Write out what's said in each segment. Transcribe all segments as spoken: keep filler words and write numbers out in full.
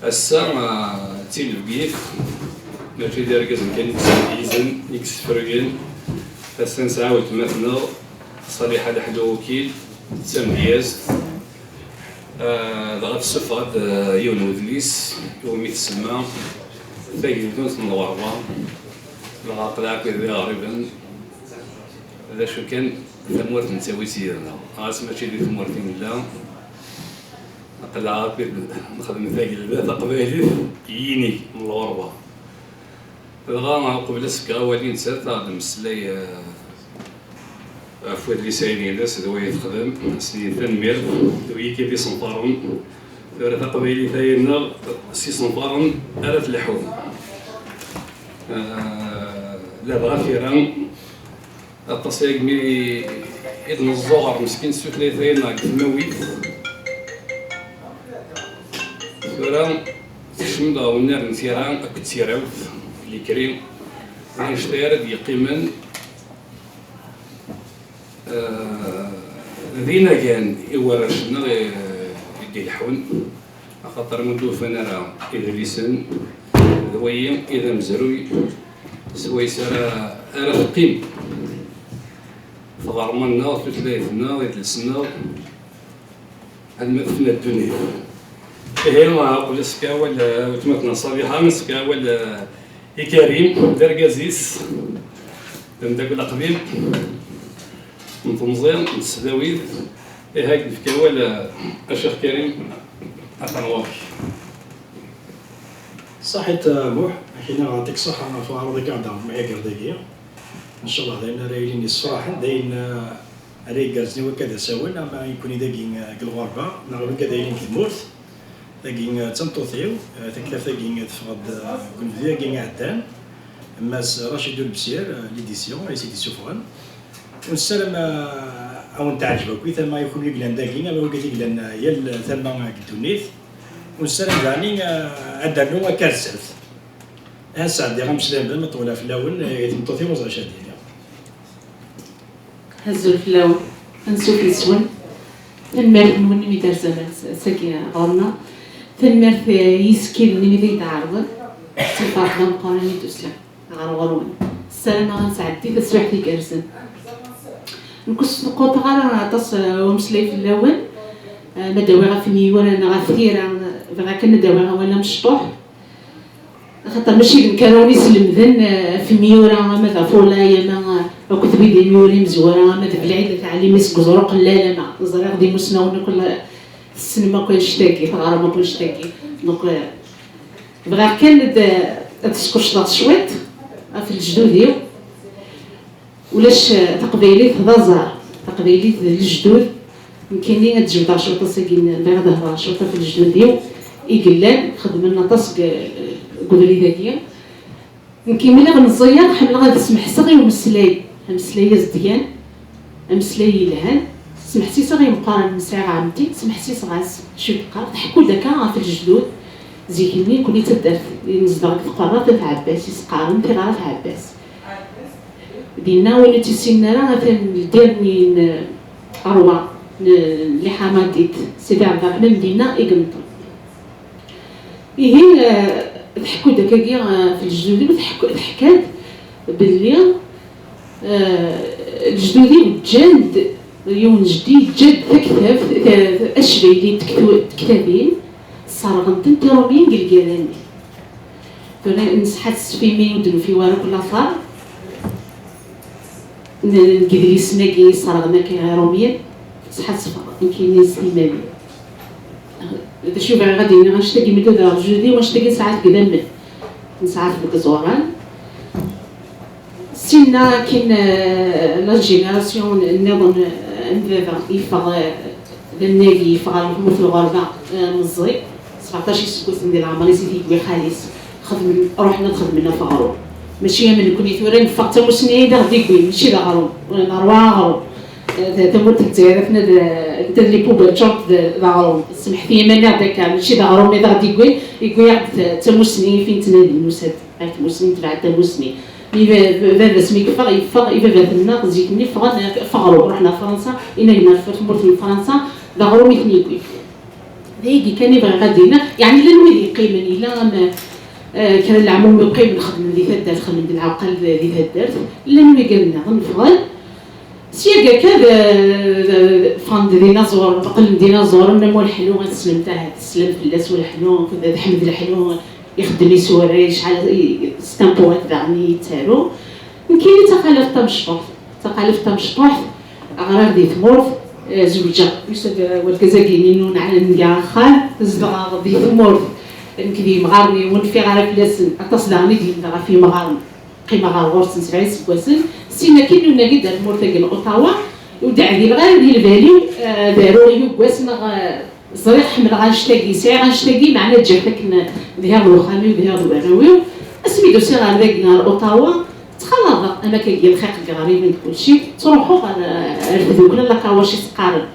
Ass-a, ah, d tinebgit, mačči d irgazen kan i yesmeḥyizen, i yessefruyen. Ass-a nesɛa weltma-tneɣ, Ṣaliḥa Leḥlu Ukil, d tamedyazt. Ah, dɣa tessufeɣ-d, ah, yiwen n wedlis iwumi tsemma Tageldunt n Lɣerba, dɣa aql-aɣ akked d iɣriben. D acu kan, tamurt nettawi-tt yid-neɣ, ɣas mačči di tmurt i nella. Aql-aɣ akked nexdem tagelda taqbaylit i yinig n Lɣerba. Dɣa, uqbel ad s-fkeɣ awal i nettat, ad d-mmeslay, eh, ɣef wedlis-agi-ines d wayen texdem, s-nni tanemmirt, d wigi i d isenfaren. Tura taqbaylit-agi-nneɣ, s isenfaren ara tleḥḥu. Eh, ladɣa tira, aṭas ayegmi i d-neẓẓuɣer meskin s tutlayt-agi-nneɣ deg tmawit. Tura tekcem-d ɣer unnar n tira akked tirawt, l'écrit, d anect-a ara d-yeqqimen, eh, d inagan i warrac-nneɣ i, i d-ileḥḥun, axaṭer ma ur d-ufan ara idlisen, d wayi i d amezruy swayes ara, ara teqqim tɣerma-nneɣ, tutlayt-nneɣ, idles-nneɣ, alma tefna ddunit. Ihi, uqbel ad s-fkeɣ awal, eh, weltma-tneɣ Ṣaliḥa, ad s-fkeɣ awal, eh, i Karim, d argaz-is, d ameddakel aqdim n temẓi, n tesdawit. Ihi, ad k-nefk awal, eh, a Ccix Karim, atan ɣur-k. Ṣaḥit a Muḥ, akina ɣaṭik ṣaḥa ɣef uɛraḍ i k-aɣ-d-ɣer mɛiger dagi. Ncallah d ayen ara yilin yessefraḥen, d ayen, eh, ara igerrzen i wakka d asawen, ama ikuni dagi, eh, deg lɣerba, neɣ wakka d ayen deg tmurt. Dagi, eh, d tameṭṭut-iw, eh, taktabt-agi, eh, teffeɣ-d, eh, deg unebdu-agi iɛeddan. Mass Rachid Ulbsir, eh, l'édition, ay s-id-issufɣen. Ur nessaram, eh, a wen-teɛǧeb akk i tama i kunwi yellan dagi, ama wigad i yellan, eh, yal tama deg ddunit. Ur nessaram daɣen, eh, ad d-rnu akka ar zdat. Ad sɛeddiɣ ameslay mebla ma ṭewleɣ fell-awen, eh, i tmeṭṭut-iw ur ẓriɣ acu ad d-iniɣ. Azul fell-awen, ansuf yes-wen. Tanemmirt-nwen imi d-terzamt ass-agi ɣur-neɣ. Tanemmirt, eh, i yisekkilen imi d iyi-d-tɛerḍem. S lferḥ d ameqqran i d-usiɣ ɣer ɣur-wen. Ssarameɣ ad nesɛeddi taswiɛt igerrzen. Nekk ur sneqquḍeɣ ara aṭas, eh, umeslay fell-awen. Eh, ma d-awiɣ ɣef imyura neɣ ɣef tira, eh, bɣiɣ kan ad d-awiɣ awal amecṭuḥ. Axaṭer mačči d nekk ara wen-islemden, eh, ɣef imyura, ama d ɣef ulay, ama, eh, akked wid imyura imezwura, ama d Belɛid At Ɛli, mi seg uẓru qellal, ama ẓriɣ d imusnawen akk, la-, tessnem akk annect-agi, teɣram akk annect-agi. Donc, eh, bɣiɣ kan ad, ad skucḍeɣ cwiṭ ɣef lejdud-iw. Ulac, eh, taqbaylit d aẓar, taqbaylit d lejdud. Nekkini ad jebdeɣ cwiṭ ass-agi, bɣiɣ ad hedreɣ cwiṭ ɣef lejdud-iw i yellan, xedmen aṭas deg, deg ubrid-agi. Nekk imi lliɣ meẓẓiyeɣ, ḥemmleɣ ad smeḥseɣ i umeslay, ameslay azedgan, ameslay yelhan. Smeḥsiseɣ i imeqqranen, sɛiɣ ɛemti, smeḥsiseɣ-as, acu i d-teqqar, tḥekku-d akka ɣef lejdud. Zik-nni, nekkni d taddart, nezdeɣ deg tqerra At Ɛebbas, i s-qqaren tiɣra At Ɛebbas. Dinna, win ur tt-issinen ara, atan ldirni n, eh, rwa n, n liḥamadit, Sidi Ɛebderreḥman, dinna i yenṭel. Ihi, eh, tḥekku-d akkagi, eh, ɣef lejdud-iw, tḥekku-, teḥka-d belli, eh, lejdud-iw ǧǧan-d, yiwen n jeddi yeǧǧa-d taktabt, ta-, ta-, acbayli n tektu-, tektabin, sserɣen-tent Iṛumyen deg lgirra-nni. Tura nesḥassef imi ur d-nufi wara akk later n, n yidlisen-agi i sserɣen akka Iṛumyen, sḥassfeɣ nekkini s timmad-iw. D acu bɣiɣ ad d-iniɣ, annect-agi mi d-udaɣ lejdud-iw, annect-agi nesɛa-t deg idammen, nesɛa-t deg iẓuran. Sinna akin, eh, la génération nniḍen, eh, n baba yeffeɣ, eh, d annag yeffeɣ ɣer tmurt n lɣerba, eh, meẓẓi, sebɛeṭṭac iseggasen di leɛmer-is i t-yewwi xali-s. Xedmen, ruḥen ad xedmen ɣef aɣrum. Mačči am nekkni tura neffeɣ d tamussni i d aɣ-d-yewwin, mačči d aɣrum, ur neṛwa aɣrum. Eh, ta-, tamurt n Lezzayer atna d, netta d les poubelles ččurent d, d aɣrum. Semḥet-iyi ma nniɣ-d akka, mačči d aɣrum i d aɣ-d-yewwin, yewwi-aɣ-d ta-, d tamussni i fi nettnadi, nusa-d ɣer tmussni, netbeɛ-d tamussni. Mi ba-, ba-, baba-s mi yeffeɣ, yeffeɣ i baba-tneɣ zik-nni ffɣen ɣef aɣrum, ruḥen ɣer Fransa, inagen ɣef tmurt n Fransa, d aɣrum i ten-yewwin. D ayagi kan i bɣiɣ ad d-iniɣ, yeɛni llan wid Qqimen yella am, eh, kra n leɛmum mi qqimen xedmen di taddart, xedmen-d lɛewqal di taddart. Llan wigad-nniḍen ffɣen. Sya akka d, d, ffɣen-d d inaẓuren, qqlen d inaẓuren am Welḥlu, ad tessnem ahat, teslam fell-as Welḥlu, d Ḥmed Leḥlu, ixeddem isura, yecɛel, c'est un poète daɣen yettaru. Nekkini d taxalaft tamecṭuḥt, taxalaft tamecṭuḥt, ɣriɣ di tmurt, eh, zewǧeɣ, yusa-d wergaz-agi-inu, nga axxam, zedɣeɣ di tmurt, nekk d yimɣaren-iw, ur nfiɣ ara fell-asen, aṭas daɣen i d-yemneɣ ɣef yimɣaren, qqimeɣ ɣer ɣur-sen sebɛa iseggasen, sin akin nunag-d ar tmurt-agi n Ottawa, ur d-ɛdileɣ ara di lbal-iw, eh, ad aruɣ yuggas neɣ, eh, ẓriɣ ḥemmleɣ annect-agi, sɛiɣ annect-agi, meɛna ǧǧiɣ-t akken, dhiɣ d uxxam-iw, dhiɣ d warraw-iw. Asmi d-usiɣ ɣer dagi, ɣer Ottawa, ttxalaḍeɣ amak-agi lxiq deg iɣriben d kulci, ttruḥuɣ ɣer, ar tdukla, la kawac i s-qqaren.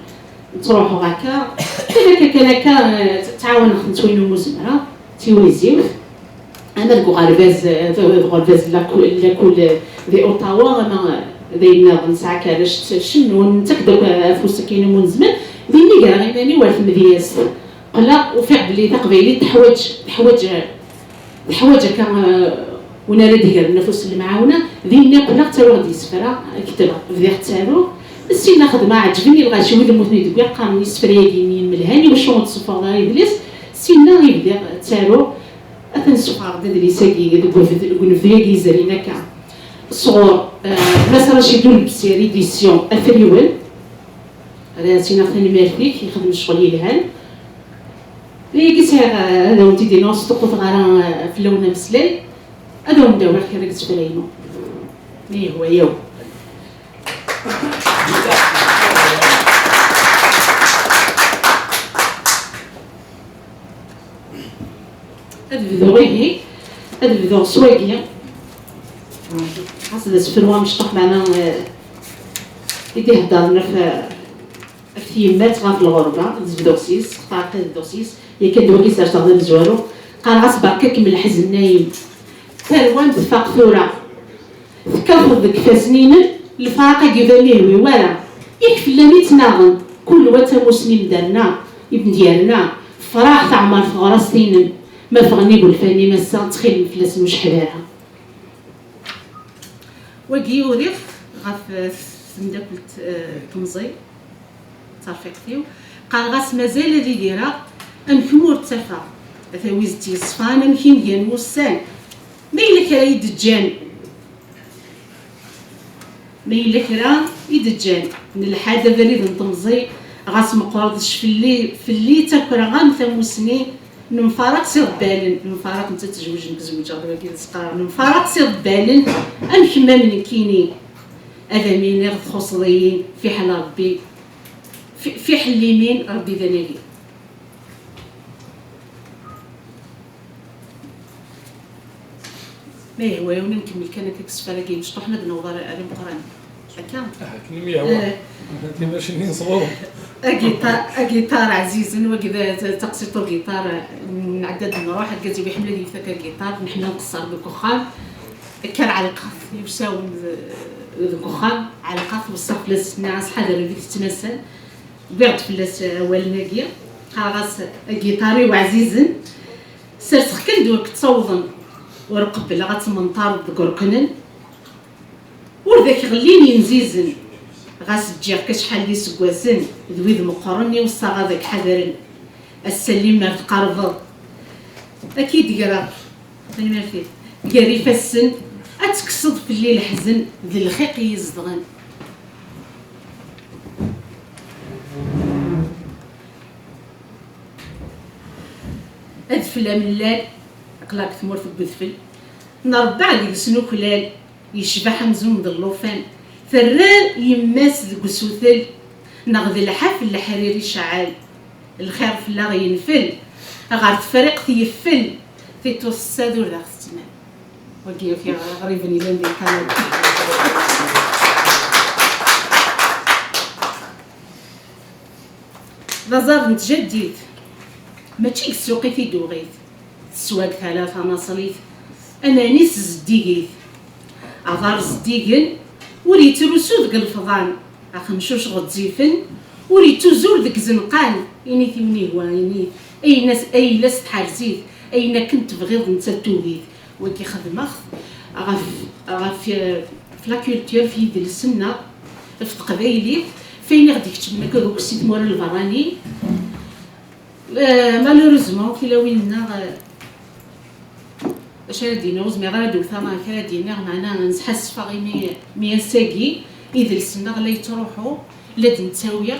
Ttruḥuɣ akka, kan akka, kan akka, eh, ttɛawaneɣ-tent wayen umi zemreɣ, d tiwiziwt. Ama deg uɣerbaz, eh, deg uɣerbaz n lakul, lakul, eh, di Ottawa, ama d ayen nniḍen, nesɛa akerrac, cennun, nettak-d akk afus akken umi nezmer. Dinna i greɣ iman-iw ar tmedyazt. Qqleɣ, ufiɣ belli taqbaylit teḥwaǧ, teḥwaǧ, teḥwaǧ akka, eh, win ara d-igren afus n lemɛawna. Dinna qqleɣ ttaruɣ-d isefra, ketbeɣ, bdiɣ ttaruɣ. Ssinna xedmeɣ, ɛeǧben-iyi lɣaci, wid mmuten i d-wwiɣ, qqaren isefra-agi-nni melhan, iwacu ur d-tessufɣeḍ ara idles? Ssinna i bdiɣ ttaruɣ. Atan ssufɣeɣ-d adlis-agi deg unebdu-agi yezrin akka, sɣur, eh, Mass Racid Ulebsir, édition Afriwen. Ad as-iniɣ tanemmirt-ik, yexdem ccɣel yelhan. Dagi sɛiɣ, eh, ad awen-t-id-iniɣ, ur sṭuqquteɣ ara, eh, fell-awen ameslay. Ad awen-d-awiɣ kra deg isefra-inu. Ma yehwa-yawen. Ad bduɣ ihi, ad bduɣ s wagi. Xas d asefru amecṭuḥ, meɛna, eh, i d-iheddren ɣef, ɣef tyemmat, ɣef lɣerba, ad bduɣ s-is, xtareɣ ad bduɣ s-is, yakan d wagi serseɣ d amezwaru. Qqareɣ-as: "Berka-kem lḥezn-ayi. Tarwa-m tfaq tura. Tekkateḍ deg ifassen-inem, lefraq-agi d amihwi wara. Yak fell-am i ttnaɣen, kul wa d tamusni mderna, i d-yerna, fraɣ teɛmer teɣrast-inem, ma ffɣen igulfan-im ass-a, ttxil-m fell-asen ur ceḥḥed ara." Wagi uriɣ ɣef, eh, temdakelt, eh, temẓi, d tarfiqt-iw. Qqareɣ-as: "Mazal ad idireɣ, amek ur ttafeɣ, a tawizt yeṣfan, amek i ngan wussan. Ma yella kra i d-ǧǧan, ma yella kra i d-ǧǧan, nelḥa-d abrid n temẓi, ɣas meqqret ccfel-i, fell-i ttakkreɣ am tamusni, nemfaraq s iḍebbalen." Nemfaraq, nettat tezweǧ, nekk zewǧeɣ, d wagi d asqar. "Nemfaraq s iḍebbalen, am kemmam nekkini. Ad am-iniɣ txuṣṣeḍ-iyi, fiḥel Ṛebbi, fi-, fiḥel limin, Ṛebbi d anagi." Ma yehwa-yawen, ad nkemmel kan akka deg usefra-agi mecṭuḥ, ad naweḍ ar, ar imeqqranen. Akka? Aha, akken i m-yehwa. Eh. Timac-nni n sɣur. Agiṭar, agiṭar ɛzizen, wagi d, d, d taqsiṭ ugiṭar, nɛedda-d nruḥ, argaz-iw iḥemmel ad yefk akka agiṭar, nḥemmel ad nqeṣṣer deg uxxam. Akka ɛelqeɣ-t i usawen d, deg uxxam, ɛelqeɣ-t, weṣṣaɣ fell-as, nniɣ-as: "Ḥader, ad k-tettnasal." Wwiɣ-d fell-as awalen-agi, qqareɣ-as: "Agiṭar-iw ɛzizen, serseɣ kan d wakk ttawḍen, ur qebbleɣ ad tmenṭareḍ deg urknen. Ur d ak-ɣellin inzizen, ɣas ǧǧiɣ-k acḥal d iseggasen, d wid meqqren i weṣṣaɣ ad ak-ḥadren. Ass-a limer tqerbeḍ, ad k-id-greɣ." Tanemmirt-ik. "Gar ifassen, ad tekkseḍ fell-i leḥzen d lxiq i yi-izedɣen. Adfel amellal, aql-aɣ deg tmurt n udfel, nrebbeɛ deg-s nuklal, yecbeḥ amzun d llufan, terra yemma-s deg usutel, neɣ d lḥaf n leḥrir iceɛɛel, lxir fell-aɣ yenfel, ɣer Tefriqt yeffel, tiṭ ur tessad, ur d aɣ-tettnal." Wagi, ufiɣ iɣriben yellan di Kanada. D aẓar n tjaddit, mačči deg ssuq i t-id-tuɣit. Teswa deg tala tanaṣlit, aman-is zeddigit. Aḍar zeddigen, ur yettrusu deg lefḍan. Axemcuc ɣezzifen, ur yettuzur deg izenqan. Init i wen-ihwa, init. Aynas, ayla-s tḥerz-it. Ayen akken tebɣiḍ netta tugi-t. Wagi xedmeɣ-t ɣef, ɣef, eh, f la culture, f yidles-nneɣ, f teqbaylit, f ayen i ɣ-d-ikeččmen akka deg si tmura n lberrani. Eh, malheureusement, tilawin-nneɣ, eh, acu ara d-iniɣ, ur zmireɣ ara ad wteɣ neɣ kra ad d-iniɣ, meɛna nesḥassef imi, mi ass-agi idles-nneɣ la yettruḥu, la d-nettawi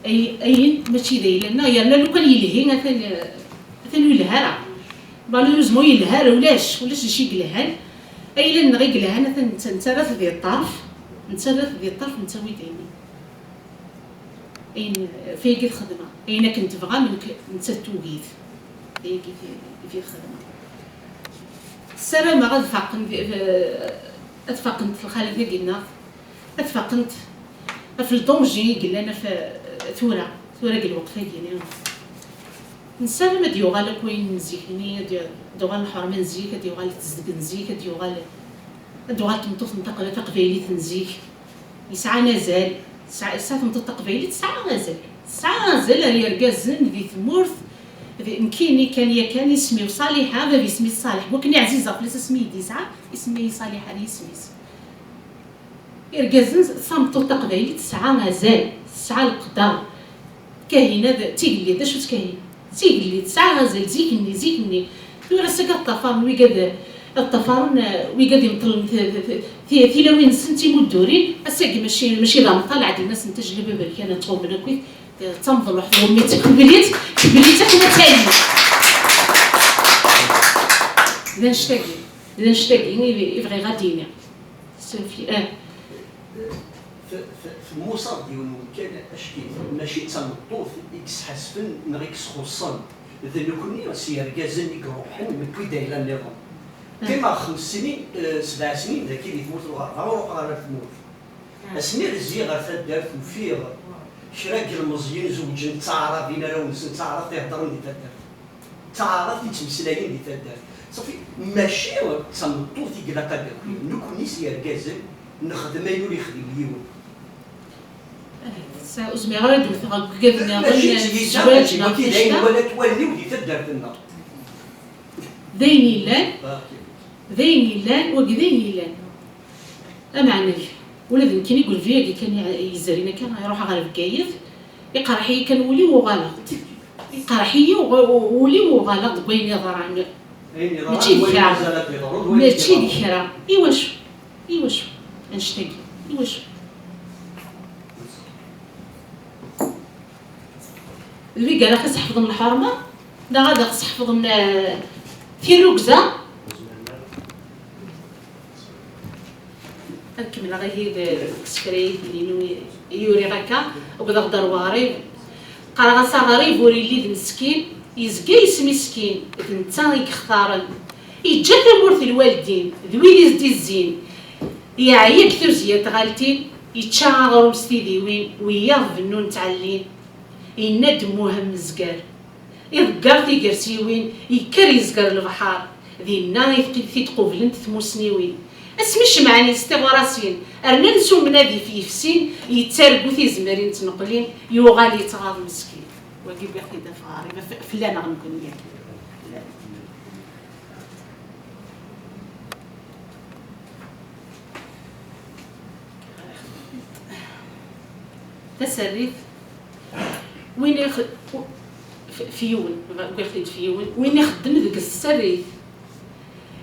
ay-, ayen mačči d ayla-nneɣ, yerna lukan yelhi atan, atan ur yelhi ara. Malheureusement ur yelhi ara, ulac, ulac d acu i yelhan. Ayla-nneɣ i yelhan atan netta, nettarra-t di ṭṭerf, nettarra-t di ṭṭerf, nettawi-d ayen, ayen, f ayagi i t-xedmeɣ, ayen akken tebɣam nekk, netta tugi-t. D ayagi i t-, i t-xedmeɣ. Ssarameɣ ad faqen di, ad faqent lxalat-agi-nneɣ, ad faqent ɣef le danger i yellan ɣef tura, tura deg lweqt-agi-nni. Nessaram ad d-yuɣal akk wayen n zik-nni, ad d-, ad d-uɣal lḥerma n zik, ad d-yuɣal tezdeg n zik, ad d-yuɣal, ad d-tuɣal tmeṭṭut n taq-, taqbaylit n zik. Yesɛan azal, tesɛa, tesɛa tmeṭṭut taqbaylit, tesɛa azal. Tesɛa azal ar yergazen di tmurt, di, nekkini kan yakan, isem-iw Ṣaliḥa, bab isem-is Ṣaliḥ. Wakken i ɛzizeɣ fell-as asmi i d-yesɛa, isem-iw Ṣaliḥa d yisem-is. Irgazen, tameṭṭut taqbaylit tesɛa azal, tesɛa leqder. Kahina d tigellid, d acu-tt Kahina? D tigellid, tesɛa azal, zik-nni, zik-nni. Tura ass-agi ad ṭṭafaren wigad, ad ṭṭafaren, eh, wigad imeṭṭlen t-, t-, t-, ti-, tilawin-nsen d timuddurin, ass-agi mačči, mačči d ameṭṭal, ɛedden-asen tajlaba berkan ad ttɣummen akkit, eh, d tamḍelluḥt, tɣummi-tt, tqbel-itt, tqbel-itt akken ad tali. D annect-agi, d annect-agi i, i bɣiɣ ad d-iniɣ. Safi, eh. T-, t-, temmusaḍ-d yiwen wemkan acki mačči d tameṭṭut i yesḥasfen neɣ i yesxuṣṣen. D nekkni s yergazen i iruḥen, newwi-d ayla nniḍen. Qqimeɣ xems snin, eh, sebɛ snin dagi di tmurt n Lɣerba, ur ruḥeɣ ara ar tmurt. Asmi rziɣ ar taddart, ufiɣ kra n yilmeẓyen zewǧen d taɛrabin, arraw-nsen d taɛrabt i heddren di taddart. D taɛrabt i ttmeslayen di taddart. Safi, mačči d tameṭṭut i ilaq ad d-akin, nekkni s yergazen nexdem ayen ur yexdim yiwen. Sa-, ur zmireɣ ara ad wteɣ deg wigad nniḍen, mačči d tiyita, zzwaǧ mačči neɣ wagi d ayen ticta. Wala-t wallen-iw di taddart-nneɣ. D ayen yellan, ah, d ayen yellan, wagi d ayen yellan. Ameɛna-k, ula d nekkini deg ulvi-agi kan i-, yezrin akka, iruḥ ɣer Bgayet, iqerḥ-iyi kan wul-iw, uɣaleɣ-d. Iqerḥ-iyi uɣ-, wul-iw, uɣaleɣ-d deg wayen yeḍran. Ayen yeḍran, mačči d kra. Mazal ad yeḍru, d wayen yeḍran. Mačči d kra. Iwacu? Iwacu? Annect-agi. Iwacu? D wigi ara ɣ-iseḥfḍen lḥerma, neɣ ad ɣ-seḥfḍen, eh, tirrugza? Ad kemmleɣ ihi d, deg usefra-agi-inu i uriɣ akka, uwḍeɣ-d ar weɣrib. Qqareɣ-as aɣrib ur illi d meskin, yezga yesmiskin, d netta i yextaren. Yeǧǧa tamurt n lwaldin, d wid i s-d-izzin. Yeɛya deg tuzzya n tɣaltin, yečča aɣrum s tidiwin, wiyaḍ bennun ttɛellin. Yenna-d Muhem Mezger, iḍegger tigersiwin, yekker yezger lebḥer, dinna i t-, t-id-qublent tmusniwin. Asmi cemɛen yes tiɣrasin, rnan s umnadi f yefsin, yettargu tizemrin ttneqlin, yuɣal yettɣaḍ meskin. Wagi wwiɣ-t-id ɣef ɣrib, f-, fell-aneɣ nekkni. Taserrit, win ix-, f-, f yiwen, wwiɣ-t-id f yiwen, win ixeddem deg tserrit,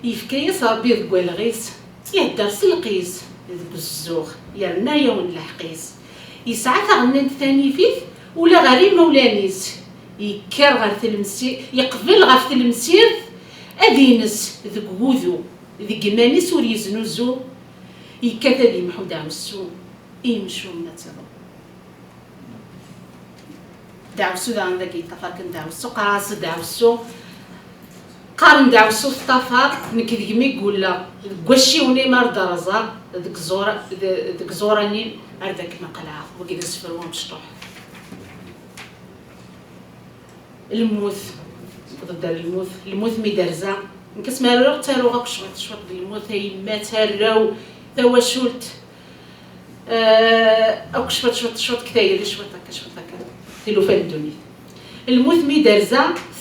yefka-yas Ṛebbi deg walɣ-is, ihedder s lqis, deg uzzuɣ, yerna-yawen lḥeqq-is. Yesɛa taɣennant tanifit, ula ɣer imawlan-is, yekker ɣer tlemsi-, yeqbel ɣef tlemsirt, ad ines deg wudu, deg iman-is ur yeznuzu, yekkat ad yemḥu deɛwessu, i yimcumen ad tiḍew. Deɛwessu daɣen dagi yeṭṭafar kan deɛwessu, qqareɣ-as deɛwessu. Qqaren deɛwessu teṭṭafar, nekk deg-m i gulleɣ, deg wacciwen-im ar d-rẓeɣ, deg ẓura-, d-, deg ẓura-nni ar d akken qelɛeɣ. Wagi d asefru amecṭuḥ. Lmut, nekk ḍedder lmut, lmut mi d-terza. Nekk asmi ara ruɣ, ttaruɣ akk cwiṭ, cwiṭ d lmut, a yemma, tarraw, tawacult. Eh, akk cwiṭ, cwiṭ, cwiṭ deg tayri, cwiṭ akka, cwiṭ akka. Tilufa n ddunit. Lmut mi d-terza,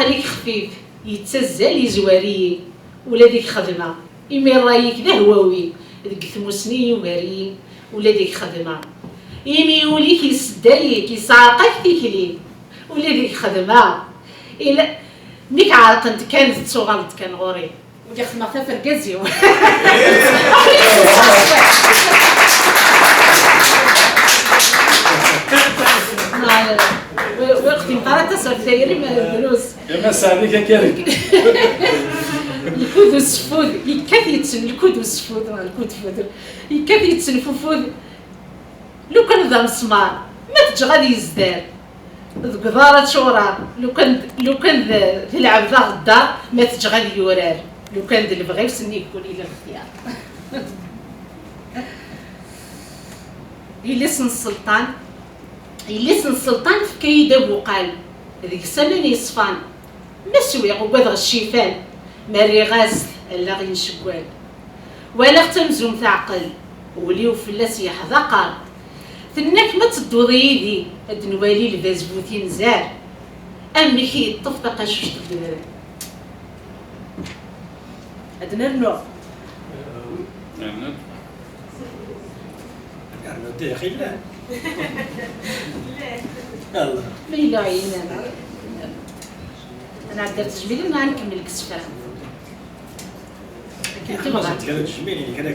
leɛqel-ik xfif, yettazzal, yezwar-iyi, ula d-ik xedmeɣ. Imi ṛṛay-ik d ahwawi, deg tmusni yugar-iyi, ula d-ik xedmeɣ. Imi ul-ik yessedday-ik, yesɛerq-ak tikli, ula d-ik xedmeɣ. Ila, mi k-ɛerqent kan, tettuɣaleḍ kan ɣur-i. Uli xedmeɣ tafergaz-iw. Aql-i ur xdimeɣ ara tasertit tayri, ma drus. Yama sɛedek akarek. Lkud useffud, yekkat yetten lkud useffud, lkud fud. Yekkat yettenfufud. Lukan d amesmar, ma teǧǧeɣ ad yezder. Deg uḍar ad tcurar, lukan d, lukan d, d lɛebd aɣeddar, ma teǧǧeɣ ad yurar. Lukan d lebɣi-w, sennig kul yella lextyar. Yelli-s n sselṭan, yelli-s n sselṭan tefka-yi-d abuqal, deg-s aman yeṣfan. Ma swiɣ, ugadeɣ ccifan, ma rriɣ-as-t, allaɣ yencewwal. Walaɣ-tt amzun teɛqel, ul-iw fell-as yeḥdaqer. Tenna-k ma tedduḍ yid-i, ad nwali lbaz bu tinzar. Amek i yeṭṭef taqacuct n udrar. Ad nernu. Nernu. Yernu ddiɣ, yella. Yella. Allah. Ma yella ɛyin, ana. Ad nɛeddi ar tejmilin, neɣ ad nkemmel deg isefra? Akken tebɣa.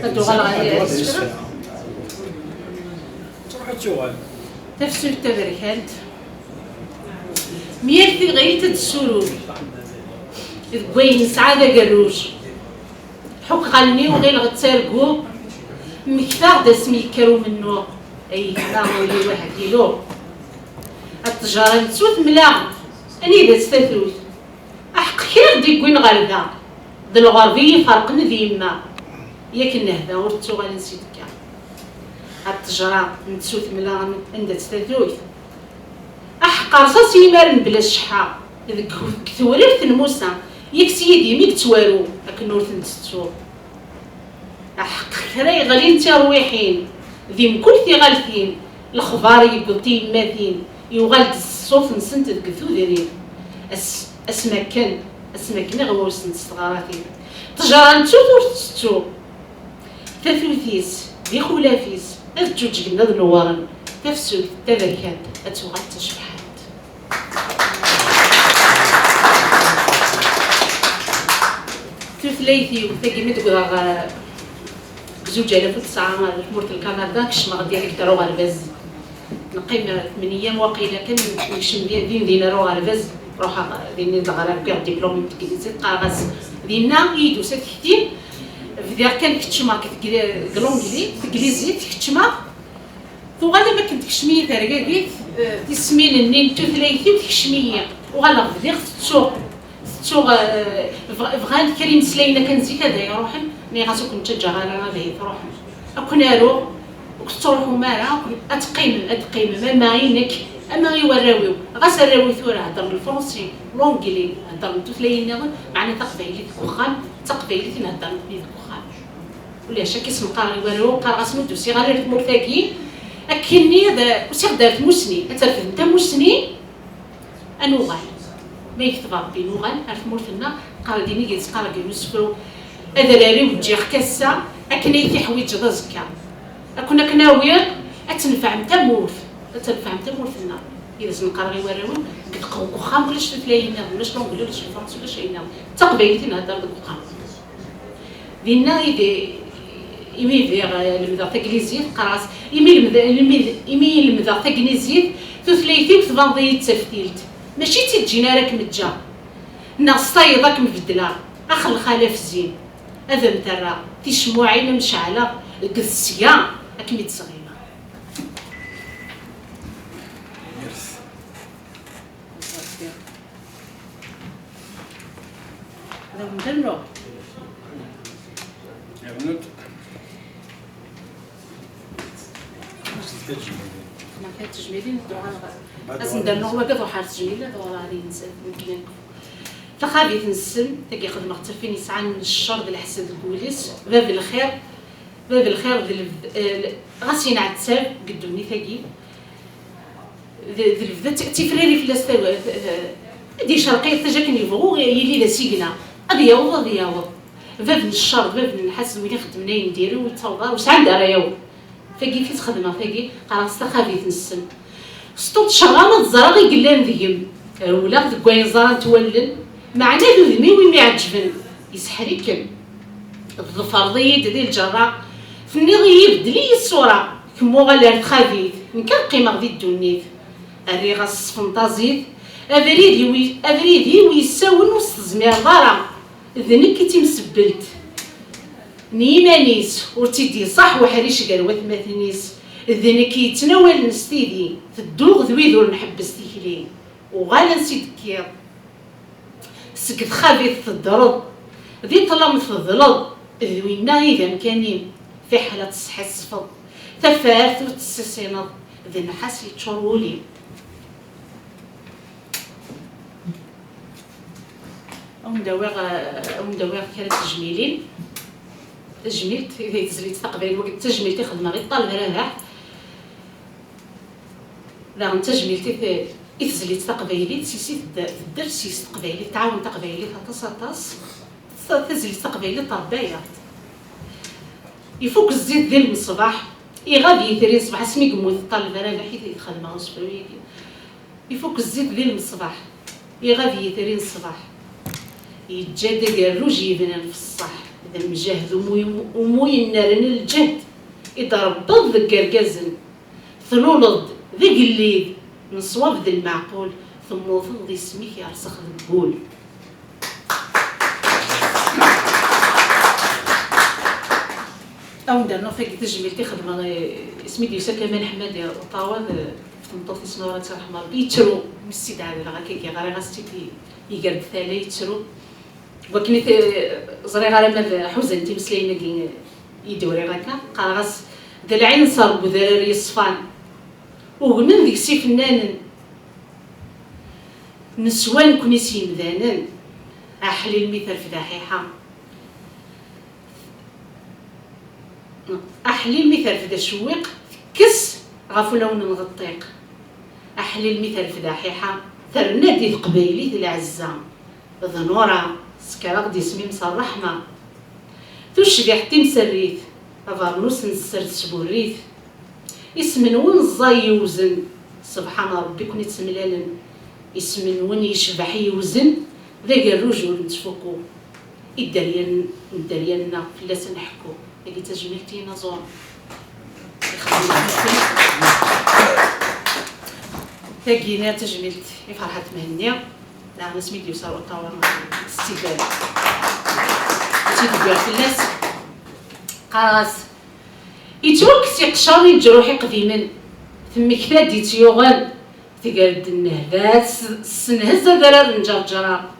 Ad uɣaleɣ ɣer isefra. Truḥ ad tuɣal. Tafsut taberkant. Myal tiɣilt ad tessuruf. Deg wayen nesɛa d agerruj. Ḥukkeɣ allen-iw ɣileɣ d targu, mmektaɣ-d asmi yekker umennuɣ, ay yekfa ul-iw ahat iluɣ. At ttjara nettu temla, anida-tt tatut? Aḥeqq kra ɣ-d-iwwin ɣer da, d lɣerb i yi-ferqen d yemma, yak nnehda ur tettuɣal ansi d-tekka. At ttjara nettu temla, anda-tt tatut? Aḥeqq rṣas yimaren bla cceḥḥa, deg, deg tewrirt n Musa, yak s yidim i yettwaru, akken ur ten-tettuɣ. Aḥeqq kra yeɣlin d tirwiḥin, di mkul tiɣaltin, lexbar yewweḍ tiyemmatin, yuɣal-d ṣṣut-nsent deg tudrin. As-, asmi akken, asmi akken i ɣ-usent s teɣratin. Ṭṭejra n tut ur tettettu. Tatut-is, d ixulaf-is, ad ǧǧuǧgen ad newwren, tafsut taberkant ad tuɣal d tacebḥant. Tutlayt-iw, tagi mi d-wwḍeɣ, eh, deg zuǧ alaf u tesɛa, ar tmurt n Kanada, kecmeɣ direct ar uɣerbaz. Neqqim, eh, tmen eyyam waqila kan, nekcem di-, din din ar uɣerbaz, ruḥeɣ din din d-ɣriɣ, wwiɣ diplôme n teglizit, qqareɣ-as dinna i yi-d-tusa tekti, bdiɣ kan keččmeɣ deg tegli-, deg l'anglais, teglizit, keččmeɣ, Tuɣal am akken tekcem-iyi tergagit, eh, tismin-nni n tutlayt-iw tekcem-iyi. Uɣaleɣ bdiɣ tettuɣ, tettuɣ, eh, bɣ-, bɣan kra imeslayen akken zik ad ay-ruḥen, nniɣ-as ur ken-ttaǧǧaɣ ara ad ay-truḥem. Ad ken-aruɣ, ur k-tettruḥum ara, ad teqqimem, ad teqqimem, ama i nekk, ama i warraw-iw. Ɣas arraw-iw tura heddren lefransi, l'anglais, heddren tutlayin nniḍen, meɛna taqbaylit deg uxxam, d taqbaylit i nhedder nekni deg uxxam. Ulac, akka i s-neqqar i warraw, qqareɣ-asen ur d-usiɣ ara ar tmurt-agi, akkenni ad, usiɣ-d ar tmusni, ad terfdem tamusni, ad nuɣal. Ma yekteb Ṛebbi nuɣal ar tmurt-nneɣ, qqar-d inig yettqarreb deg usefru, adrar-iw ǧǧiɣ-k ass-a, akken ay t-iḥwiǧeḍ azekka. Akken akken awiɣ, ad tenfɛem tamurt, ad tenfɛem tamurt-nneɣ. I d as-neqqar i warraw-iw, deg dqew n uxxam ulac tutlayin nniḍen, ulac l'anglais, ulac lefransi, ulac ayen nniḍen. D taqbaylit i nhedder deg uxxam. Dinna i d, imi bdiɣ, eh, lemdeɣ taglizit, qqareɣ-as, imi lemde-, imi, imi lemdeɣ taglizit, tutlayt-iw tbaneḍ-iyi d taftilt. Mačči d tiǧǧin ara kem-ǧǧeɣ, neɣ s tayeḍ ad kem-beddleɣ, ax lxalaf zin, ad am-terreɣ ticmuɛin am ceɛleɣ deg tesga ad kem-id-sɣimeɣ. Ad awen-d-rnuɣ. Rnut. Nɛṭi tejmilin, ad sen-d-rnuɣ wagi ad ruḥ ar tejmila, ad uɣaleɣ ar yinsa, nekk. Taxabit n ssem, tagi xedmeɣ d tafin yesɛan ccer d leḥsed deg wul-is, bab lxir, bab lxir d lebd-, eh, ɣas yenɛettab deg ddunit-agi, d, d lebda t-, tifrari fell-as tawa-, t-, t-, ad d-yecreq yiṭij akken yebɣu yili d asigna. Ad yaweḍ, ad yaweḍ. Bab n ccer, bab n lḥased, win ixeddmen ayen diri ur yettaweḍ ara, ur sɛan d ara yaweḍ. Tagi i t-xedmeɣ, tagi, qqareɣ s taxabit n ssem. Sṭuṭceɣ ama d ẓreɣ i yellan deg-m. Rewleɣ deg wayen ẓrant wallen, meɛna d udem-iw i m-iɛeǧben, yesseḥrikem. Tḍefreḍ-iyi-d di lǧerra, tenniḍ-iyi beddel-iyi ṣṣura, kemm uɣal ar txabit, nekk ad qqimeɣ di ddunit. Rriɣ-as s tfenṭazit, abrid-iw, abrid-iw yessawen ur s-tezmireḍ ara, d nekk i d timsebbelt n yiman-is, ur tt-id-iṣaḥ uḥric gar watmaten-is, d nekk yettnawalen s tidi, tedduɣ d wid ur nḥebbes tikli, uɣal ansi d-tekkiḍ. Seg txabit teddreḍ, di ṭṭlam tedleḍ, d winna i d amkan-im, fiḥel ad tesḥissfeḍ, tafat ur tessissineḍ, d nnḥas yeččur wul-im. Ad wen-d-awiɣ, ad wen-d-awiɣ kra n tejmilin. Tajmilt, i tezlit taqbaylit, wagi d tajmilt i xedmeɣ i Ṭṭaleb Rabaḥ. Daɣen tajmilt i t-, i tezlit taqbaylit, s-, s-, tedder, tedder s-, s teqbaylit, tɛawen taqbaylit aṭas, aṭas. Ta-, tazlit taqbaylit tṛebba-yaɣ-d. Ifuk zzit di lmeṣbaḥ, iɣab yitri n ṣṣbeḥ, asmi yemmut Ṭṭaleb Rabaḥ i t-, i t-xedmeɣ usefru-agi. Ifuk zzit di lmeṣbaḥ, iɣab yitri n ṣṣbeḥ. Yeǧǧa-d agerruj yebnan f ṣṣeḥ, d amjahed umu-, umu yennaren lǧehd i d-rebbeḍ deg yergazen. Tluleḍ-d d agellid n ṣṣwab d lmeɛqul, temmuteḍ d isem-ik yerṣex deg wul. Ad wen-d-rnuɣ tagi tajmilt i xedmeɣ, eh, isem i d-yusa Kamal Ḥemmadi Uṭawaḍ, eh, ɣef tmeṭṭut-is Nura, ad tt-yerḥem Rebbi, yettru, mi s-tt-id-ɛedleɣ akka, ɣriɣ-as-tt-id, i-, iger-d tala, yettru. Wakken i t-, ẓriɣ ara ma d ḥuzant imeslayen-agi i d-uriɣ akka, qqareɣ-as: "D lɛinṣer n udrar yeṣfan, ugmen deg-s ifennanen, neswa nekni s yimdanen, aḥlil mi terfed aḥiḥa." Aḥlil mi terfed acewwiq, tekkes ɣef ulawen n ɣeṭṭiq. Aḥlil mi terfed aḥiḥa, terna-d i teqbaylit lɛezza. D Nura, tesker-aɣ-d isem-im s ṛṛeḥma. Tucbiḥt timserrit, abernus n sser tesburrit. Isem-nwen ẓẓay yewzen, sebḥan Ṛebbi i ken-ittemlalen. Isem-nwen yecbeḥ yewzen, d agerruj ur nettfukku. I dderya n-, n dderya-nneɣ fell-as ad nḥekku. Tagi d tajmilt i yinaẓuren. Tagi d tajmilt i Ferḥat Mhenni. Daɣen asmi d-yusa Uṭawaḍ, s-tt-id-, s-tt-id-wwiɣ fell-as. Qqareɣ-as: "Yettwakkes iqcer i leǧruḥ iqdimen, Temmekta-d i tt-yuɣen, tger-d nnehdat s, s nnhezz adrar n Ǧerǧra.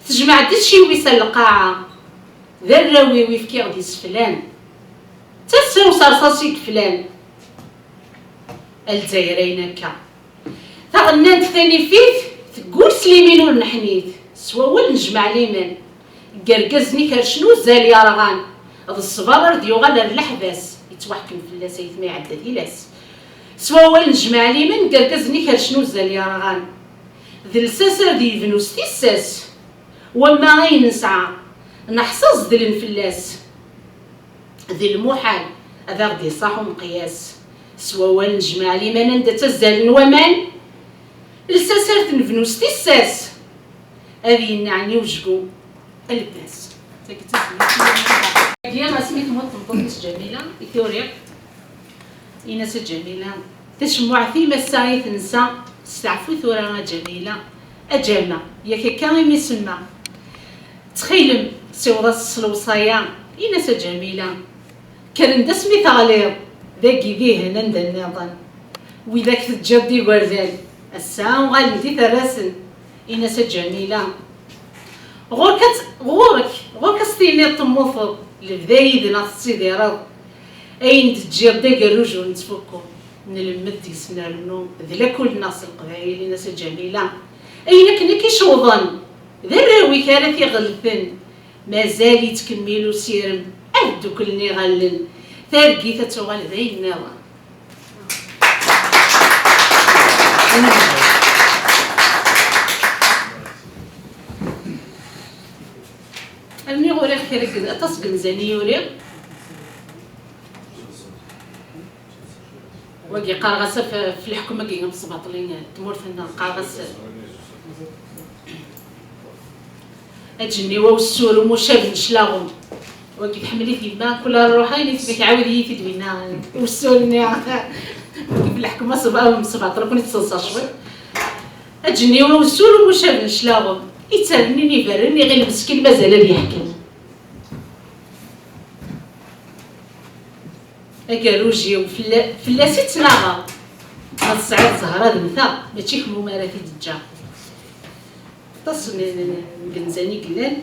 Tejmeɛ-d iciwi s lqaɛa, d arraw-iw i fkiɣ d iseflan. D tasa userṣas i yeflan. A Lezzayer ayen akka. Taɣennant tanifit teggul s limin ur neḥnit, s wawal n jmaɛ liman. Deg yergazen ikercen uzzal yerɣan, d ṣṣber ar d-yuɣal ar leḥbas, yettwaḥkem fell-as aytma iɛedda tilas. S wawal n jmaɛ liman, deg yergazen ikercen uzzal yerɣan, d lsas ar d-yebnu s tissas, wamma ayen nesɛa, neḥṣa zedlen fell-as. D lmuḥal ad aɣ-d-iṣaḥ umeqyas. S wawal n jmaɛ liman anda ttazzalen waman, lsas ar t-nebnu s tissas, ad yenneɛni ujgu lbas. Tagi d tazmert. Tagi asmi temmut tmeṭṭut-is Ǧamila i t-uriɣ. Ini-as a Ǧamila, tacemmuɛt-im ass-a i tensa, steɛfu tura a Ǧamila. A Ǧama, yak akka imi semma. Ttxil-m, siweḍ-as s lewṣaya, ini-as a Ǧamila. Kkren-d asmi teɣliḍ, dagi dihin anda nniḍen. Widak teǧǧiḍ d igerdan, ass-a uɣalen d iterrasen, ini-as a Ǧamila. Ɣur-k ad t-, ɣur-k, ɣur-k ad s-tiniḍ temmuteḍ, lebda yid-neɣ tettidireḍ. Ayen d-teǧǧiḍ d agerruj ur nettfukku, nlemmed deg-s nrennu, d lakul-nneɣ s leqbayel, ini-as a Ǧamila. Ayen akken i k-icewḍen, d arraw-ik ara t-iɣelten, mazal yettkemmil usirem, ad dduklen iɣallen, targit ad tuɣal d ayen nniḍen. Almi uriɣ kra n, aṭas n yinzan i uriɣ. Wagi qqareɣ-as af-, f leḥkem-agi n Sbaṭli, tmurt-nneɣ, qqareɣ-as aǧenniw awessur umucab n cclaɣem. Wagi tḥemmel-it yemma, kul ara ruḥ ayen i tbek, ɛawed-iyi-t-id winna, awessur-nni. Wagi f leḥkem asebɛa, Sbaṭli, ken-id-seḍsa cwiṭ. Aǧenniw awessur umucab n cclaɣem, itternin iberren, iɣil meskin mazal ad yeḥkem. Agerruj-iw, fella-, fell-as i ttnaɣeɣ. Ma tesɛiḍ zzher ad mmteɣ, mačči kemm umi ara t-id-ǧǧeɣ. Aṭas n, n, n yinzan i yellan.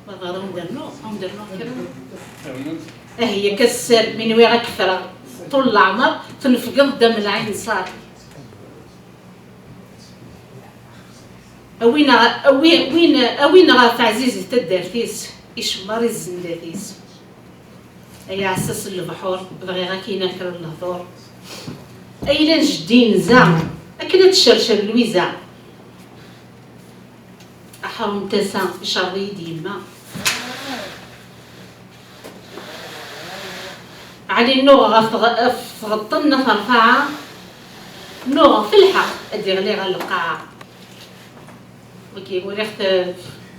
Ma ɣer awen-d-rnuɣ, awen-d-rnuɣ kra. Ah, yak a sser, mi nwiɣ ad k-ffreɣ ṭul leɛmer, tnefgeḍ-d am lɛinṣer. A win, a wi-, win, a win ɣef ɛzizet taddart-is, icemmer izzendat-is. Ay aɛessas n lebḥur, bɣiɣ ad k-iniɣ kra n lehdur. Ayla n jeddi yenza, akken ad tcercer Lwiza. Aḥrum n tasa, icerḍ-iyi-d yemma. Ɛli nnuɣ ɣef tɣ-, ɣef tɣeṭṭen n At Rfaɛa, nnuɣ f lḥeqq ad d-iɣli ɣer lqaɛa. Wagi uriɣ-t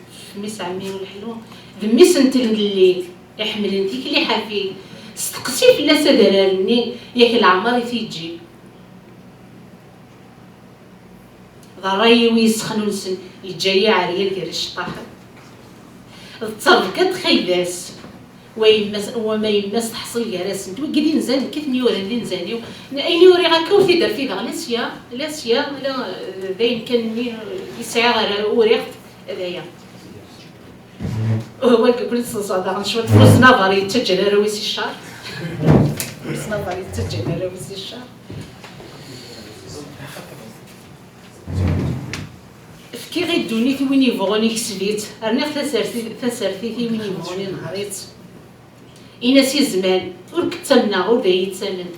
f mmi-s ɛemmi Uleḥlu, d mmi-s n tlelli, iḥemmlen tikli ḥafi, steqsi fell-as adrar-nni, yak leɛmer i t-iǧǧi. D ṛṛay-iw yessexnunsen, yeǧǧa-yi ɛeryan gar iceṭṭaḥen. D ttṛebga n txaydas, wa yemma-s, wama yemma-s teḥṣel gar-asent. Wigi d inzan, nekk i ten-yuran d inzan-iw. N-, ayen i uriɣ akka ur t-id-rfideɣ, la sya, la sya, la, eh, d ayen kan-nni i sɛiɣ ara uriɣ-t, d aya. Wagi ken-id-seḍsaɣ daɣen cwiṭ, Fusnabar yettaǧǧan arraw-is i ccer. Fusnabar yettaǧǧan arraw-is i ccer. Fkiɣ i ddunit i win yebɣun ikseb-itt, rniɣ tasertit, tasertit i win yebɣun inher-itt. Ini-as i zzman, ur k-ttamneɣ, ur d ay-yettamen,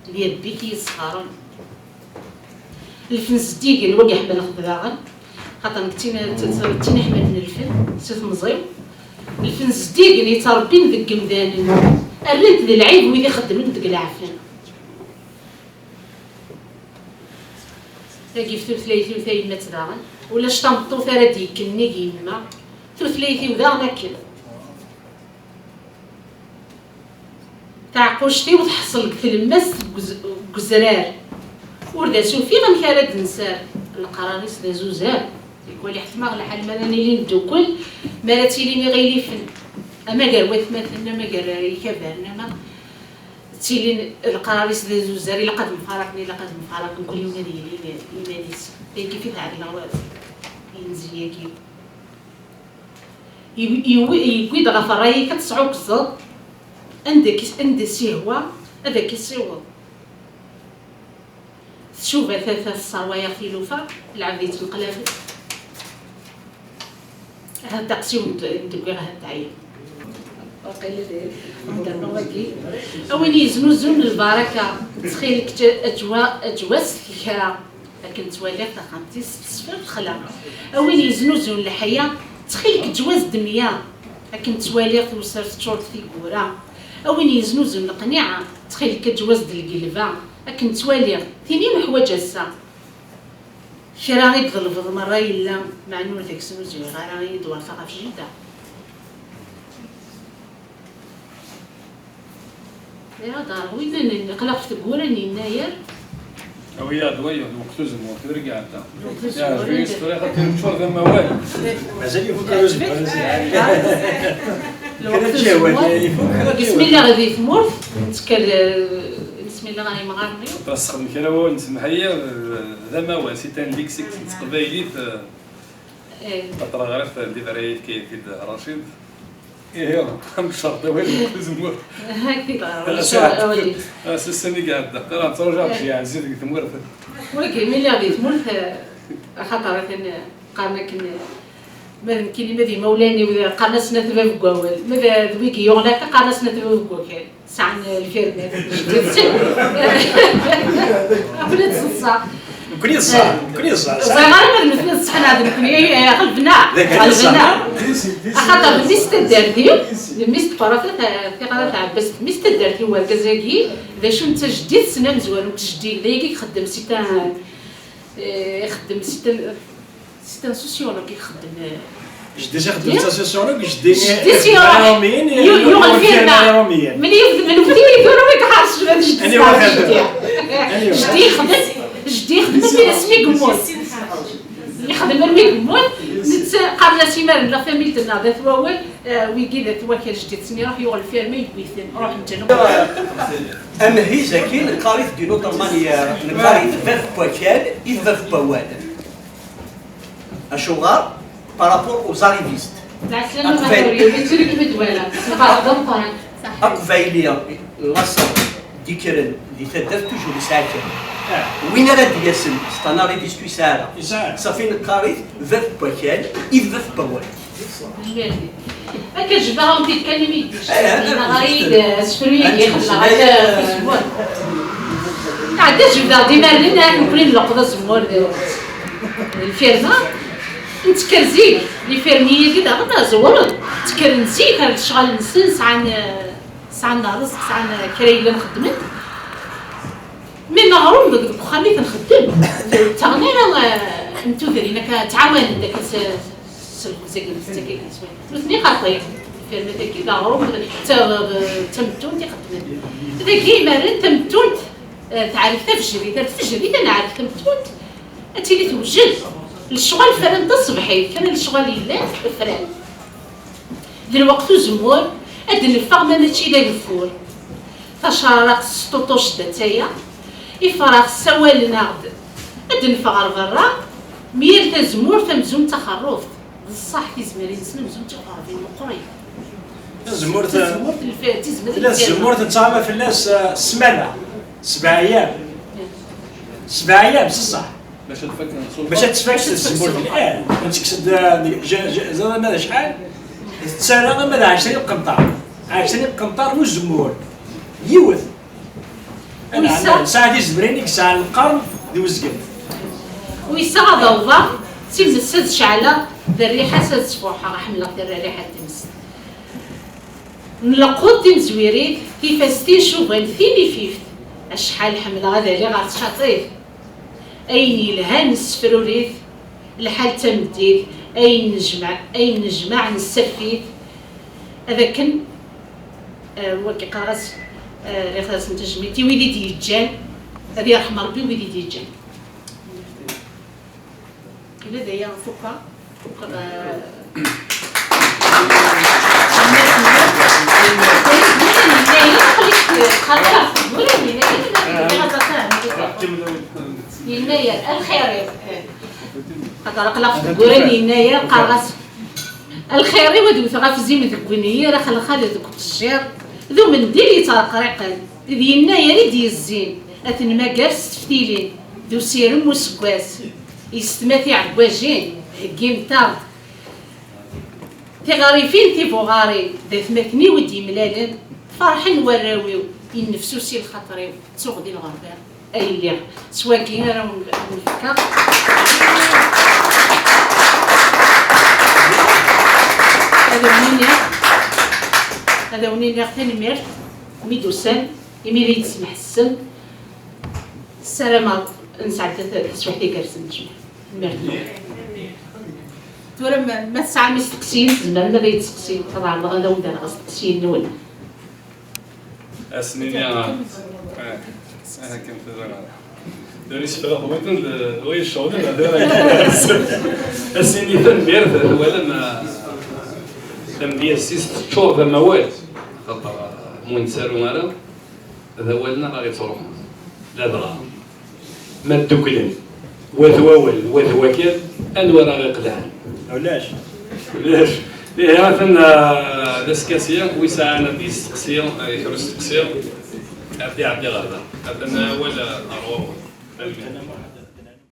d irebbi i k-yessɣaren. Lfen zeddigen, wagi ḥemmleɣ-t daɣen, xaṭer nekk d tin, d tin, d tin iḥemmlen lfen, si temẓi-w. Lfen zeddigen yettrebbin deg yemdanen, rran-t d lɛib wid ixeddmen deg leɛfen. Tagi f tutlayt-iw tayemmat daɣen, ulac tameṭṭut ara d-yekken nnig yemma, tutlayt-iw daɣen akken. Taɛeqquct-iw teḥṣel deg tlemmast deg uz-, deg uzrar, ur d as-ufiɣ amek ara d-nsar, leqrar-is d azuzar, tikwal iḥetmeɣ lḥal mi ara nili neddukel, mi ara tilin iɣilifen, ama gar watmaten, ama gar ikabaren, ama Ttilin leqrar-is d azuzar, ilaq ad mfaraqen, ilaq ad mfaraqen, kul yiwen ad yili iman-is. Tagi fi tɛedleɣ inzi-agi. Yewwi-, yewwi-, yewwi-d ɣef ṛṛay-ik ad tesɛukẓeḍ, anda k-, anda s-ihwa ad ak-issiweḍ. Tcuba tata tesserwa-yaɣ tilufa, lɛebd yettneqlab. Ahat ddeqs-iw n d-, n d-wwiɣ, ahat teɛya. Waqila d-, d-, wagi. A win yeznuzun lbaraka, ttxil-k, ǧ-, ǧwa-, ǧwa-s kra. Akken ttwaliɣ taxxamt-is tesfir texla. A win yeznuzun leḥya, ttxil-k, ǧwa-s-d mya. Akken ttwaliɣ tewser teččur d tiggura. A win yeznuzun leqniɛa, ttxil-k, ǧwa-s-d lgelba. Akken ttwaliɣ, tin i neḥwaǧ ass-a. Kra i d-ḍelbeḍ merra yella, meɛna ur deg-s ur zwiɣ ara, i yi-d-werfa ɣef jida. Iɛad ɣer winna n, aql-aɣ f teggura n yennayer. Awi-yaɣ-d wayeḍ, lweqt uzemmur, tura i iɛedda. Lweqt uzemmur. Yeɛjeb-iyi s ṭṭriqa, tin teččur d amawal. Mazal ifuk ur uzemmur. Lweqt uzemmur. Kra n ǧihwa, ifuk, kra n ǧihwa. Bismillah di tmurt, nettekker, eh, bismillah ɣer yimɣaren-iw. Tesxedm kra wawal n semḥiya, d, d amawal, c'est un lexique n teqbaylit, eh, eh, ɣer teɣriḍt n Librayat Kayafid Racid. Ihi, am ccerṭ awal n uzemmur. Hakk i teɣriḍ. Ass-a, awal-is. Ass-a i iɛedda. Ara nettṛaǧu ɣef ccyaɛ zzit deg tmurt. Wagi, mi lliɣ di tmurt, eh, axaṭer atan, eh, qqaren akken, eh, ma d nekkini, ma d imawlan-iw, qqaren-asen at bab n wawal. Ma d, d wigi yuɣen akka, qqaren-asen at bab n wakal. Sɛan lfirma. Akk la ttṣeṣṣa. Nekkni ẓẓa, nekkni ẓẓa. Ẓriɣ ara ma d nutni ẓẓa neɣ d nekkni, eh, ɣelben-aɣ. Ɣelben-aɣ. Axaṭer mmi-s n taddart-iw, mmi-s n tqerrat, tiɣra tɛebbast, mmi-s n taddart-iw wergaz-agi, d acu netta jeddi-tsen amezwaru n jeddi, d ayagi i ixeddem si ta-, eh, ixeddem si ta-, C'est un sociologue i ixeddem. Jeddi-s ixeddem d asociologue, jeddi-s, jeddi-s yuɣ lfirma. Yuɣ lfirma. Mli yebda, mli yebda tura i iḥerṣ jeddi-s. Jeddi yexdem, jeddi yexdem asmi yemmut. Yexdem armi yemmut, netta qqaren-as imaren la famille-nneɣ d at wawal, eh, wigi d at wakal, jeddi-tsen iruḥ yuɣ lfirma yewwi-ten, ruḥen ǧǧan. Amehhiz-agi neqqar-it d'une autre manière, neqqar-it bab n wakal i d bab n wawal. Acuɣer? Par rapport aux arrivistes. Aqbayli, laṣel d-ikkren di taddart, toujours yesɛa kan. Win ara d-yasen, c'est un arriviste ur yesɛi ara. Safi neqqar-it bab n wakal, i d bab n wawal. Akka jebdeɣ-awen-t-id kan imi yedda. Neɣ-iyi-d asefru-agi, xedmeɣ akka f uzemmur. Ɛedda jebdeɣ-d imaren, ahat nekkni nleqqeḍ azemmur d, d lfirma. Nettekker zik, lifirmiyen-agi daɣen ẓewren. Ttekkren zik ar lecɣal-nsen, sɛan, sɛan rrezq, sɛan kra yellan xeddmen. Mi neɣrum deg, deg uxxam i t-nxeddem, ur ttaɣen ara, eh, n tudrin akka, ttɛawanen-d akka s, s lxebz-agi, s tagi, s wayen. Nutni xaṭi, lfirma-tagi d aɣrum, d ta-, d tamettunt i xeddmen. Dagi, imaren tamettunt, eh, teɛrek tafejrit, ar tfejrit ad neɛrek tamettunt, ad tili tewjed. Lecɣal fran taṣebḥit, kra n lecɣal yellan, fran. D lweqt uzemmur, ad d-neffeɣ ma mačči d ageffur. Tacerraqt s ṭuṭuc d ataya, ifrax ssawalen-aɣ-d ad d-neffeɣ ɣer berra, mi yal tazemmurt amzun d taxerrubt. D ṣṣeḥ, tizemmrin-nsen amzun d tiɣerbi meqqrit. Tazemmurt, tazemmurt, lfi-, tizemmrin, tella lfirma. Tazemmurt nettɣama fell-as, eh, ssmana, sebɛa ayyam. Sebɛa ayyam, s ṣṣeḥ. Bac ad tfak, bac ad tfak tzemmurt lɛid, ad tekkes-d, eh, j-, j-, ẓriɣ ma d acḥal, tettarra ama d ɛecrin iqenṭar, ɛecrin iqenṭar n uzemmur, yiwet. Nesɛa tizemrin i yesɛan lqern d uzgen. Uyseɣ ad awḍeɣ, d times ad ceɛleɣ, d rriḥa-s ad sfuḥeɣ, ḥemmleɣ tirra rriḥa n tmes. Nleqqeḍ timezwirit, tifast-is cuban tinifift, acḥal ḥemmleɣ ad aliɣ ɣer tcaṭit. Ayen yelhan nessefruri-t, lḥal d tameddit, ayen nejmeɛ, ayen nejmeɛ nessaf-it, ad akken, eh, wagi qqareɣ-as, eh, rriɣ-asen tajmilt i wid i d-yeǧǧan, ad yerḥem Rebbi wid i d-yeǧǧan. Ula d aya fukeɣ. Fukeɣ, eh, Xaṭer, ur yella yenna-yas, yenna-yas, "Lxir-iw." Xaṭer aql-aɣ deg wuran, yenna-yas, qqareɣ-as, "Lxir-iw ad wteɣ afzim deg wenyir, axelxal deg uqejjir, d umendil yettreqriqen, d yennayer i d-yezzin, ad t-nmager s teftilin, d usirem useggas, yessetma tiɛeggajin, heggimt-aɣ-d." Tiɣrifin tibuɣarin, d atmaten-iw i d-yemlalen, ferḥen warraw-iw, yennefsusi lxaṭer-iw, ttuɣ di lɣerba ay lliɣ. S wagi ara wen-, wen-fkeɣ. Ad wen-iniɣ, ad wen-iniɣ tanemmirt mi d-usam, imi d iyi-d-tesmeḥsem. Ssarameɣ nesɛedda ta-, taswiɛt igerrzen, jmaɛ. Tanemmirt. Tura ma, ma tesɛam isteqsiyen, tzemrem ad iyi-d-testeqsim. Ad ɛerḍeɣ ad awen-d-rreɣ isteqsiyen-nwen. Ass-nni, ah, ah, akken tura. Tura isefra xwiten d, d way ccɣel, d tura. Ass-nni tanemmirt, twalam, ah, tamedyazt-is teččur d amawal. Xaṭer, ah, mu nettaru ara, d awalen ara ɣ-ittruḥun. Ladɣa ma dduklen, wat wawal, wat wakal, anwa ara ɣ-iqelɛen? Ulac. Ulac. Ihi, atan, ah, d askasi, wi sɛan ad yesteqsi, ah, kra usteqsi, ad iɛeddi ɣer da. Atan awal, ah, ɣer ɣur-wen. Tanemmirt.